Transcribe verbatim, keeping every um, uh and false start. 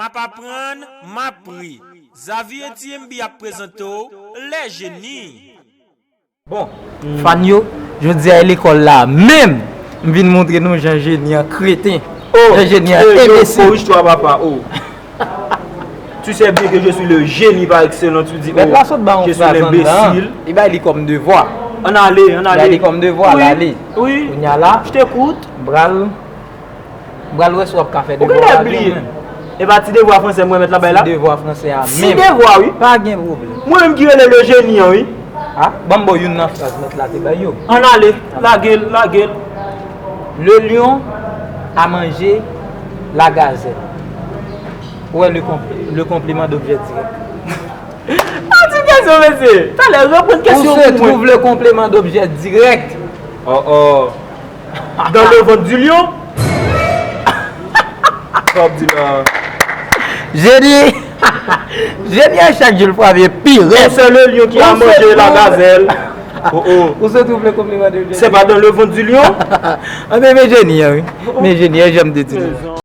M ap aprann, m ap ri. Xavier T M B ap prezante w Les Génies. Bon, fan yo, jodi a e lekòl la menm, m vin montre nou jan jeni an kreten, jan jeni an enbesil. Oh, istwa papa, oh. Tu sais bien que je suis le génie par excellence, tu dis, oh, je suis l'imbécile. Li bay li kòm devwa. Ann ale, ann ale. Li bay li kòm devwa, l ale. Oui, Kounye a la, je t'écoute. M pral, m pral wè si w ap ka fè Ou devwa genlè a bliye. byen. E pa ti devwa fransè mwen mèt la bay la? Devwa fransè a Ti menm. Devwa, wi. Pa gen pwoblèm. Mwen menm ki rele le génie an, wi. Ah, ban m ba w youn nan fraz mèt la te bay yo. Ann ale, lage l, lage l. Le lion a mangé la gazelle. Ou wè le, compl- le complément d'objet direct. Ah, ti kesyon, mesye. Talè, reprann Où kesyon se pou mwen. Trouve le complément d'objet direct? Oh, oh. Dans le ventre du lion? Sa w ap di la? Jeni, jeni a chak jou l frape pi Et rèd. c'est le lion qui a On se mangé la trouve- gazelle. Oh, oh. Où se trouve le complément d'objet C'est pas dans le ventre du lion? Anben, men jeni an, wi. Men jeni an, jan m te di nou.